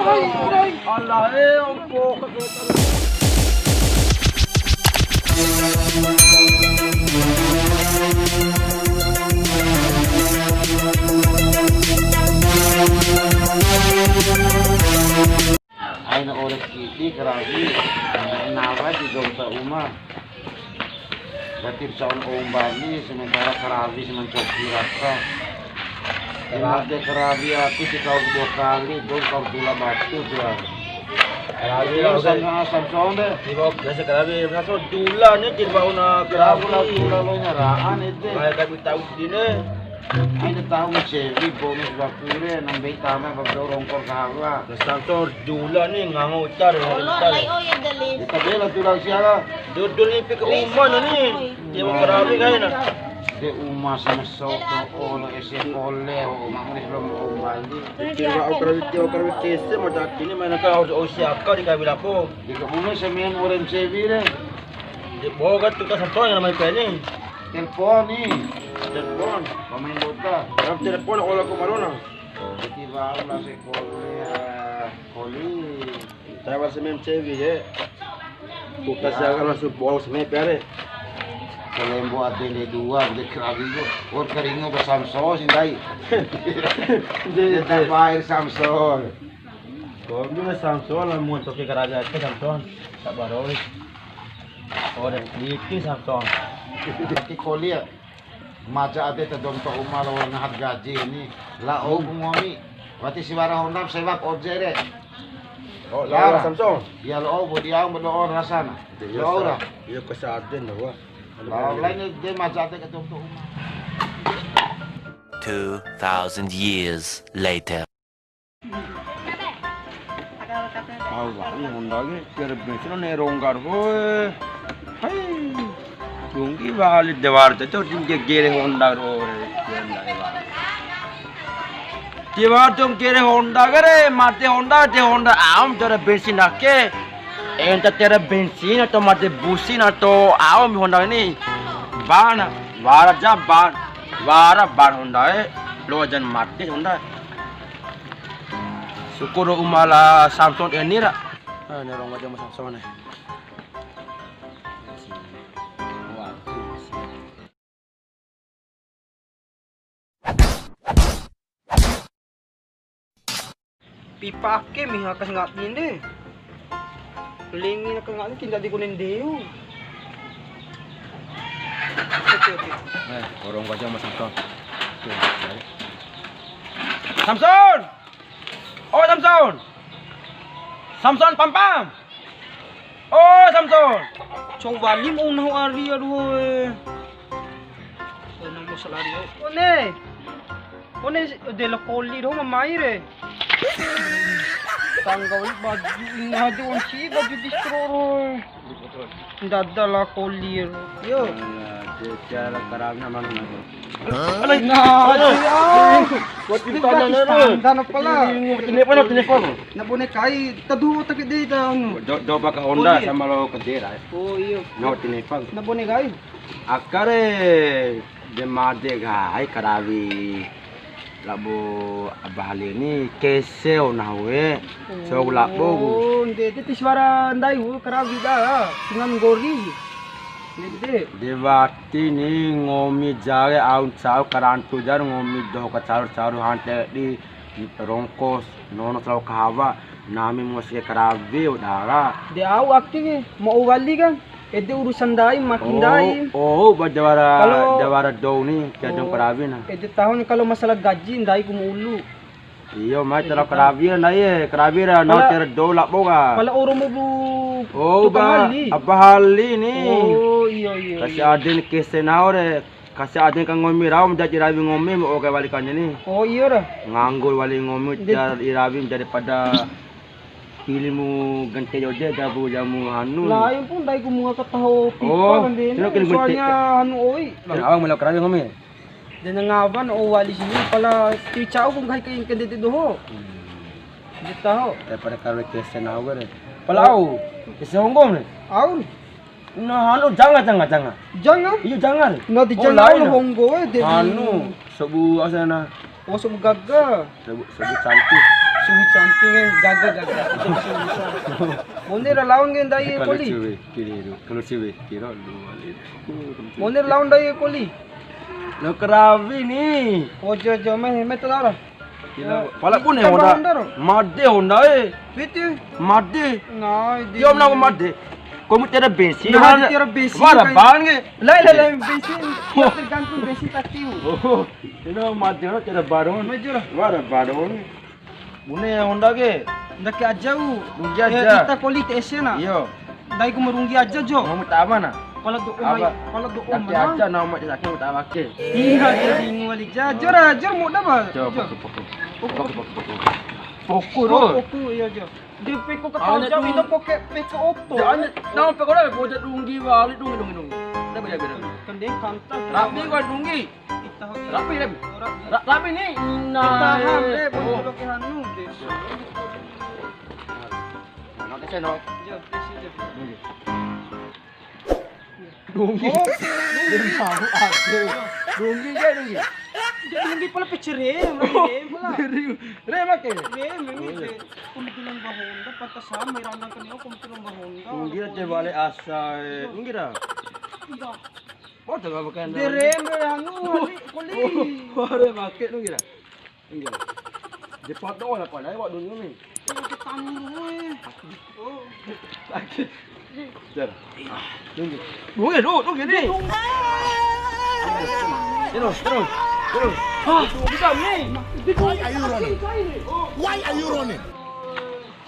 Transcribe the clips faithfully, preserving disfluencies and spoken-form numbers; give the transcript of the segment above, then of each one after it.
Allah, eh, ompo. Aina ore kidi karawi, nawa di dou ta uma. Berarti bisa on ombali sementara karawi semen coki raka. Emang de karawi aku si kau dua kali, dou kau dula batu dia. Karawi. Iya, oke. Sama Samson de. Tiba biasa karawi, biasa dula ni, tiba una karawi. Dula, dula lo nyaraan itu. Kayak kami tahu sini. Aina tahu cewi bonus bakure, nang bei tama babdo rongkor kahawa. Samson dula ni ngango utar, ngango utar. Kita bela tulang siaga. Dudul ipi ke uma na ni. Dia mau karawi kaina. De uma sama soto, olo ese kole, o mamuni sebelum ombali. Tiwa au karawi, tiwa au karawi kese, mau dak ini main ka au, au siaka di karawi lapo. Di kebunnya semen orang cewi de. Di boga tu ka Samson yang namanya ini. Telepon ni. Telepon. Pemain bola. Dalam telepon, ola ku marona. Jadi baru lah sekolah, ya. Koli. Saya masih main cewi, ya. Putar siaga langsung bola semen pare. Kalembo ade ne dua, de kerabi ku. Or keringo ba Samson sindai. Dia tak bayar Samson. Kombi na Samson, la muncul ke karaja ke Samson. Tak baroi. Ore titi Samson. Titi koli ya. Maja ade ta dou ta uma lao ngaha gaji ni. Lao ku ngomi. Wati si wara honda sewa ojek re. Oh, lao ra Samson. Ya lao bodi au bedo on rasana. Lao ra. Iya, kesaden wa. Lao lain de maja ade ka dou ta uma. Two thousand years later. Au wali honda ke, kere bensin ne rongga ro, hoe. Hai. Tunggi wali dewar te to, tinggi gere honda ro, kere honda dewar. Dewar to gere honda kere, mate honda, de honda am, tere bensin ake. Enta tere bensin atau mate busin atau am honda ni. Bana, wara ja ban, wara ban honda e, lo jan mate honda. Syukur uma la Samson eni ra. Ah, ne rongga ja ma Samson ne. Pipa ake miha ka ngadi nde. Lingi na ka ngadi tinda di kunen deu. Oke, oke. Eh, orang gua aja ma Samson. Samson! Oh, Samson! Samson, pam, pam! Oh, Samson! Cong walim, oh, nahu ari, aduh, eh. Oh, nang mau selari, oh. One! One, de la koli doho ma mai re. Tangga wali baju ini aja, on si baju distro, ro. Ndada la koli ro. Yo. Alah, dia cara karana mana, mana. Alah, nah, aduh. Wati tanya, standar apa lah? Telepon, telepon. Na bone kai, tadu tak de ta anu. Do, do baka honda sama lo kedera. Oh, iyo. No, telepon. Na bone kai. Akare de made kai karawi. Labo abahali ni kese ona we. Cou labo ku. Oh, ndede ti suara ndai ku karawi da. Dengan gori. Ndede. De wati ni ngomi jare au ncau karantu jar ngomi doho kacaru-caru hante di rongko nono lao kahawa. Nami musi karawi udara. De au akti ke, mau wali kan? Ede urusan ndai, makin ndai. Oh, oh, ba jawara, jawara dou ni, kadang karawi na. Ede tahun kalau masalah gaji, ndai ku ulu. Iyo, mai tera karawi ndai e, karawi ra, na tera dou labo ka. Pala oro mu bu. Oh, ba, abahali ni. Oh, iyo, iyo. Kasi adin kese nao re. Kasi ade ka ngomi rau, ma jaji rawi ngomi, ma oke wali kani ni. Oh, iyo ra. Nganggur wali ngomi, jar irawi daripada pilimu gente jode, jabu jamu anu. Lain pun ndai ku mua kataho pipa kan de. Soalnya anu oi. Awang melo karawi ngomi. Dena ngawan o wali sini, pala ti cau ku nggahi ke ingke ndede doho. Ndede taho. Daripada karawi kese nau gare. Pala au, kese honggo ni. Au. Nah, anu, janga, janga, janga. Janga? Iyo, janga. Nah, di janga lain, honggo, eh, de. Anu, sobu asana. Oh, sobu gaga. Sobu, sobu cantik. Suwi cantik, eh, gaga, gaga. Mone ra laon ke ndai koli. Kalau cewek kiri, kalau cewek kira lu balik. Mone ra laon ndai koli. Lo karawi ni. Ojo, ojo, me, me telara. Pala bune Honda. Made Honda, eh. Fiti. Made. Nah, di. Yo, mena made. Komu tiada bensin. Nah, tiada bensin. Wara ban ke. Lai, lai, lai, bensin. Tergantung bensin tak tiu. Oh, ini made, tiada baron. Maju lah. Wara baron. Bune Honda ke. Ndake aja u. Runggi aja. Eh, ita koli T S C na. Iyo. Ndai ku ma runggi aja, Jo. Mau tawa na? Pala do'o mai, pala do'o mai. Aja nama sakit tawa ke. Iya, jadi bingung wali. Ja, Jo ra, Jo ra, mau apa? Jo, Jo. Poko, poko, poko. Poko, poko, ro. Poko, iya, Jo. Di peko ke tau jam itu poko, peko oto. Jangan, nama peko dah, bocah dunggi wali, dunggi, dunggi, dunggi. Udah beda, beda. Kendeng kantas. Rapi gua dunggi. Rapi, rapi. Ra-, rapi ni. Nah. Tahan, eh, bocah lo ke hanu, deh. Mana ke seno? Jo, ke sini, Jo. Dunggi. Oh, dunggi. Jadi tahu ada. Dunggi ke, dunggi. Dunggi pala pecere, rem pala. Rem ake. Rem, rem ake. Kebetulan bahonda, patah sama, randang kena kebetulan bahonda. Dunggi aja balik asa, eh. Dunggi dah. Iya. Bodoh gak pakai. Derem, anu, koli, koli. Oh, oh, ada pakai dunggi dah. Iya. Cepat doang lah, padahal wak dunia ni. Sakit tangan gue. Oh. Sakit. Jar. Ah, dunggi. Dunggi, dunggi, dunggi ni. Terus, terus, terus. Ah, bisa ni. Why are you running? Why are you running?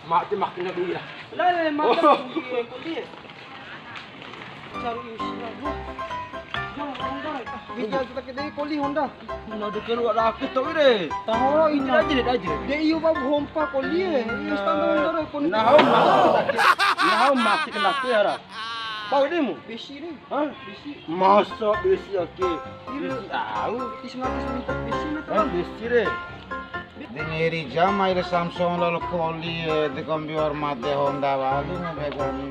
Mak, dia makin dah dunggi dah. Lah, lah, makan dunggi, koli. Caru isi lah, gua. Gua honda. Bida kita ke dei koli honda. Nah, de keluar laki tu ire. Tahu lah ini. Aja deh, aja deh. Dei iyo babu hompa koli e. Ini standar honda re koli. Nah, mak. Nah, mak, kena tiara. Bau deh mu? Besi deh. Hah? Besi. Masa besi ake? Besi au. Isi mati seminta besi meter. Kan besi re. Dengeri jama ire Samson lalo koli, eh, de kombi wa'ur made honda wali ngabe kami.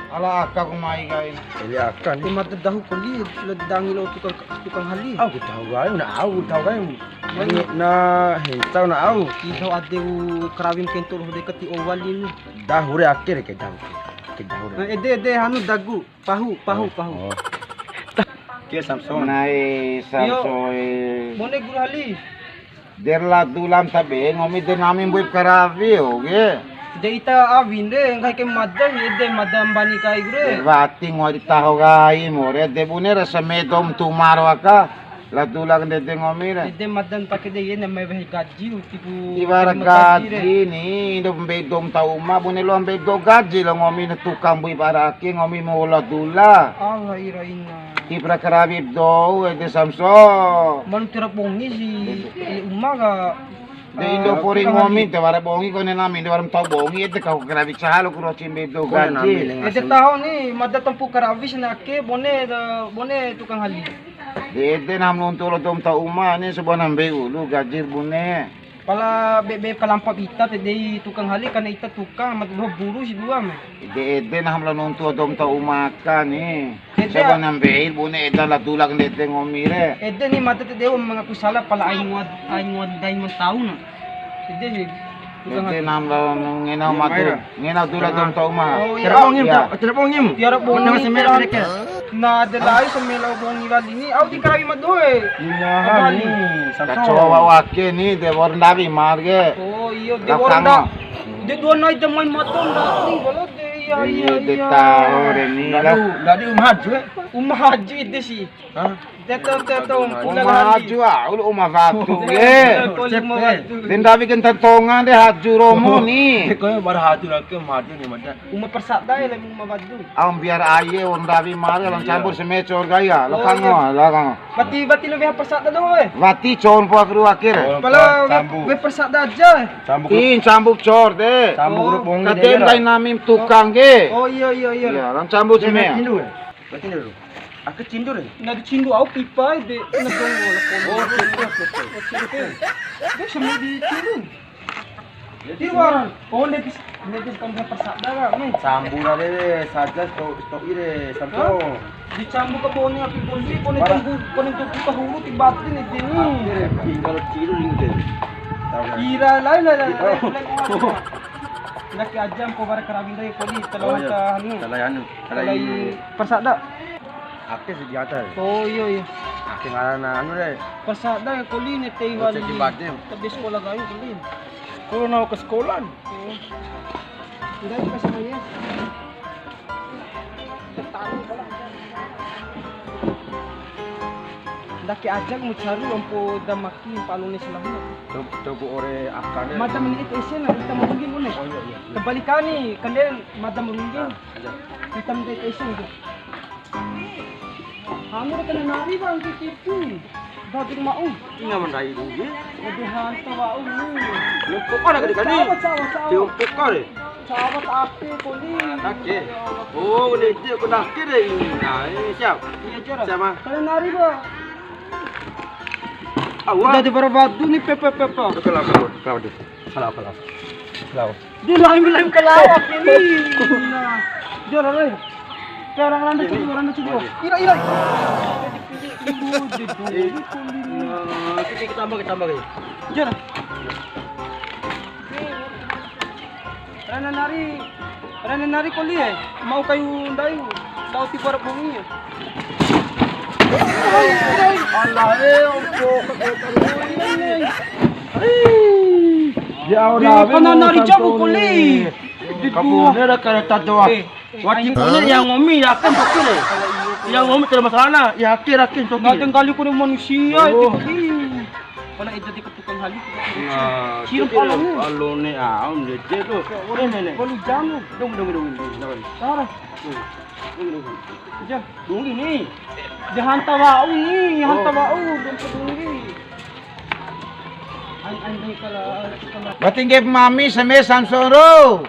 Ala aka ku mai kain. Eli aka ni. Made dahu koli, le dangi lo tukang, tukang hali. Au ku tahu kai, na au ku tahu kai. Ni na hentau na au. Iho ade u karawim kento lo de kati o wali ni. Dahu re ake re ke dahu. Ke dahu re. Nah, ede, ede, hanu dagu. Pahu, pahu, pahu. Oh. Ke Samson. Nai Samson. Mone guru hali. Der la dulam tabe ngomi de nami mbuip karawi oke. De ita awin de nggahi ke mada ni de mada mbani kai gure. Wati ngori taho gai more de bune rasa medom tumaro aka. La dula ndede ngomi re. Ede madan pake de, ina mai weha gaji, tipu. Iwara gaji ni, indo mbei dou ma ta uma, bune loa mbei dou gaji la ngomi na tukang mbuip ara ake, ngomi ma ola dula. Allah ira ina. Tipra karawi dou, ede Samso. Manu tira bongi si, ele uma ka. De indo pori ngomi, de wara bongi kone nami, de wara ma tau bongi, ede kau karawi saha lo ku roci mbei dou gaji. Ede taho ni, mada tampu'u karawi si na ake, bune, bune tukang hali. De ede nahu ma nuntu olo dou ma ta uma ni sabua na mbei ulu gaji bune. Pala be, be kalampa ita te dei tukang hali, karena ita tukang, ma doho buru si dua ma. De ede nahu ma lao nuntu olo dou ma ta uma aka ni. Sabua na mbei bune eda la dula ndede ngomi re. Ede ni mada te dei mengaku salah, pala ai ngoa, ai ngoa ndai ma tau na. Ede ni. Ede nahu ma lao ngena madu. Ngena dula dou ma ta uma. Tiara bongi, tiara bongi. Tiara bongi. Na de lai samela bongi wali ni, au di karawi ma doe. Ina ni, Samso. Kacowa wake ni, de wa'ur ndawi mar ke. Oh, iyo, de wa'ur nda-, de dua nai de mai mato ndati, bolo de, iya, iya, iya. De taho re ni. Ndadi, ndadi uma haju, eh? Uma haju ede si. Hah? Teto, teto, uma haju, ah, ulu uma watu, eh. De ndawi ke ntantonga de haju romo ni. Kau bara haju lagi uma haju ni, mada. Uma persada ya, lagi uma wadu. Au mbiar aye, wa'ur ndawi mare, lao campur semecor gaya, lo kango, lo kango. Wati, wati lo weha persada doho, eh. Wati con po akru akhir. Pala we, we persada aja, eh. Ih, campur cor de. Campur grup bongi. Kate ndai nami ma tukang ke. Oh, iya, iya, iya. Iya, lao campur seme. Berarti dulu. Ake cindu re? Nadi cindu au pipa de, na dong bola. Oh, cindu, cindu. Cindu. Dia sama di cindu. Tiwara. Oh, ndai bis, ndai bis tambah persada ka, nih. Sambura de, saja sto, sto ire, santo. Hah? Dicambu ke bone api bone, bone tunggu, bone tunggu ke hulu, tiba-tiba nih, sini. Ire, tinggal cindu ini de. Ira, lain, lain, lain, lain, lain, lain. Ndake aja mpo bara karawi ndai koli, tala Oh, iya. ta anu. Tala anu, tala Tala i- i persada. Ake sediata. Oh, iya, iya. Ake ngarana anu deh. Persada ya koli ne tei Oh, wali. ceki bade. Tapi sekolah gayu koli. Kalau mau ke sekolah. Oh. Ndai pas ya. Ndake aja mu caru ampo damaki palone selama. Coba, coba ore akane. Mada menit esen lah, kita merunggi mone. Oh, iya, iya, iya. Kebalikan nih, kalian mada merunggi. Ah, ada. Kita menit esen itu. Kamu kena nari bang, titipi. Daging mau. Ina mandai dulu, ya. Lebih hantu mau. Numpuk ada kali kali. Cawa, cawa, cawa. Diumpuk kali. Cawa tapi kuli. Oke. Oh, ini dia aku dah kira ini. Nah, ini siap. Iya, Jara. Siapa? Kalian nari, Bang. Awal. Udah di bawah batu nih, pepe, pepe. Kalau, kalau, kalau, kalau. Kalau. Di lain, lain kalau ini. Nah, Jara, eh. Sekarang randa tuh, randa tuh. Ira, ira. Nah, kita tambah, kita tambah, ya. Jara. Rana nari, rana nari koli e, mau kayu ndai, mau tiwara bongi e. Allah e, ompo. Ya Allah, rana nari jago koli. Kamu ini ada kereta doang. Eh, Wati kone ya ngomi ya kan betul e. Ya ngomi terus masalah na, ya akhir akhir toki. Nggak tinggal kone manusia itu. Ih. Pala itu di tukang hali. Nah, Sirup itu alone. Alone, ah, om jeje tu. Ore nene. Bolu jamu. Dong, dong, dong, dong, dong. Sara. Dong, dong, dong. Ja. Dong ini. Jahan tawa uni, jahan tawa u, dong peduli. An an kala. Berarti nggih mami seme Samsoro.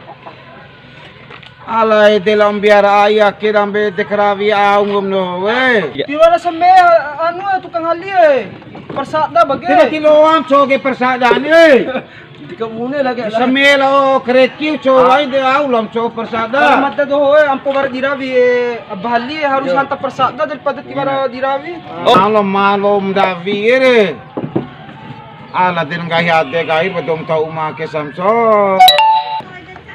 Alai de la mbiara ai ake dambe de karawi au nggomi doho we. Tiwara seme anu tukang hali e. Persada bage. Tidak tiloam coge persada ni. Di kabune lagi. Seme lao kereki co ai de au lam co persada. Kalau mata doho e ampo bara dirawi e. Bali harus hanta persada daripada tiwara dirawi. Malo malo ndawi ere. Ala de nggahi ade kai ba dou ma tau uma ke Samsoro.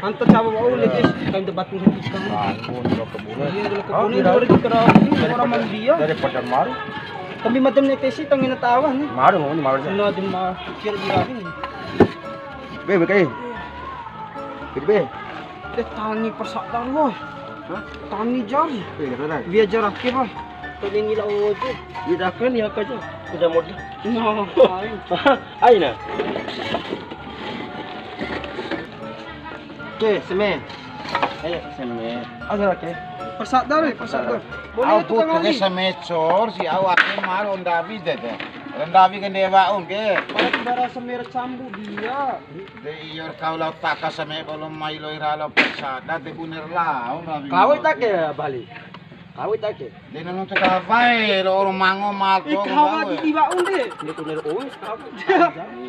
Anta cawa wa'u lagi, kain debat pun satu sekarang. Ampun, lo keburu. Iya, lo keburu, dari, dua ribu terakhir, orang mandi ya. Daripada maru. Tapi macam netesi, tangina tawa nih. Maru, ini maru. Nah, di ma-, kira di rawi nih. Be, be, kai. Gitu, be. Eh, tani persada, woi. Hah? Tani jari. Eh, beneran. Biar jarak ke, Pak. Tadi ngila ojo. Dia dah kan ya, kerja. Udah modal. Nah, ayo. Aina. Oke, seme. Ayo, seme. Aja, oke. Persada, woi, persada. Boleh itu kan, seme cor, si awak maru ndawi de. Ndawi ke dewa, oke. Pada bara seme cambu dia. De iyo ra kau lao taka seme bolo mai loi ra lao persada de bune ra lao na. Kau ta ke bali. Kau ta ke. De nuntu kawae lo oro mango mal to. Kawa di iwa unde. De bune ra oi.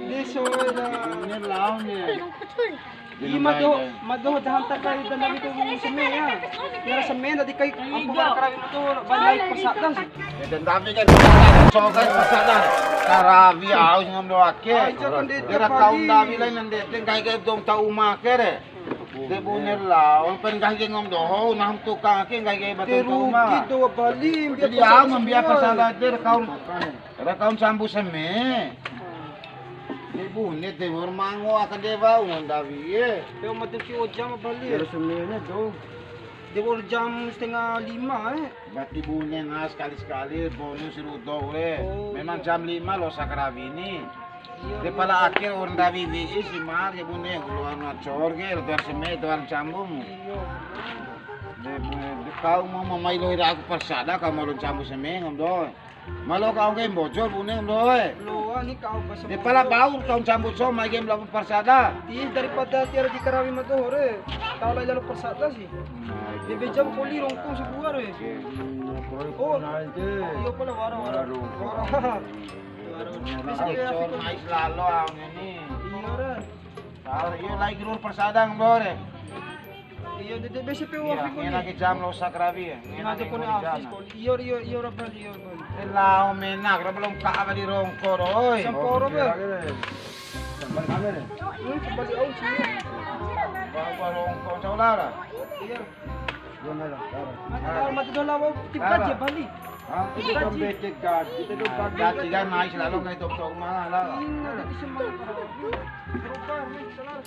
De soe da. Bune ra lao ne. Ima do, ma do jahan ta kai dan itu seme ya. Nara seme tadi kai ampo karawi ma do bali persada. Ede ndawi kai, coba kai persada. Karawi au nggomi doho ake. Ira kaum ndawi lain nande, de nggahi kai dou ma tau uma ke re. De bune ra lao, pen nggahi kai nggomi doho, nahu ma tukang ake nggahi kai ba dou ma tau uma. Rugi dou bali, jadi au ma mbia persada de ra kaum, ra kaum cambu seme. De bune de wa'ur mango aka dewa nggomi ndawi e. Yo mati ki oja ma bali. Ira seme ne dou. De wa'ur jam setengah lima e. Berarti bune na sekali-sekali bonus rudo we. Memang jam lima losa karawi ni. Iya, de pala akhir wa'ur ndawi wi'i si mar ke bune, loa na cor ke, loa seme, loa cambu mu. Iya. De bune, de kau ma mai loi ra aku persada, kau ma loa cambu seme nggomi doho. Ma loa kau nggahi Mbojo bune nggomi doho e. Loa ni kau pas. De pala bau kau cambu so mai ke lao persada. Ih, daripada tiwara di karawi ma doho re. Tau lai lalo persada si. Nah, de beja koli rongko sabua re. Oh, iyo pala wara, wara. Wara. Wara. Bisa ya, cor mais lalo au ni. Iyo re. Tahu iyo lai gerur persada nggomi doho re. Iyo, de, de, bese pe wafi kone. Ngena ke jam losa karawi ya. Ngena ke kone jam. Iyo, iyo, iyo, ra bali, iyo, ra bali. E lao mena, ra belum ka bali rongko, oi. Samporo, be. Oke, oke. Bang kamera. Wih, kembali au sih. Bang, bang, rongko, cau lara. Iya. Gua nggak lara. Mati dola, wau, tiba aja balik. Hah? Itu kan becek, Gad. Itu tuh, Gad. Nah, Gad, jika naik selalu kayak tok-tok mah, lah. Iya, itu semangat. Berubah, nih, selalu.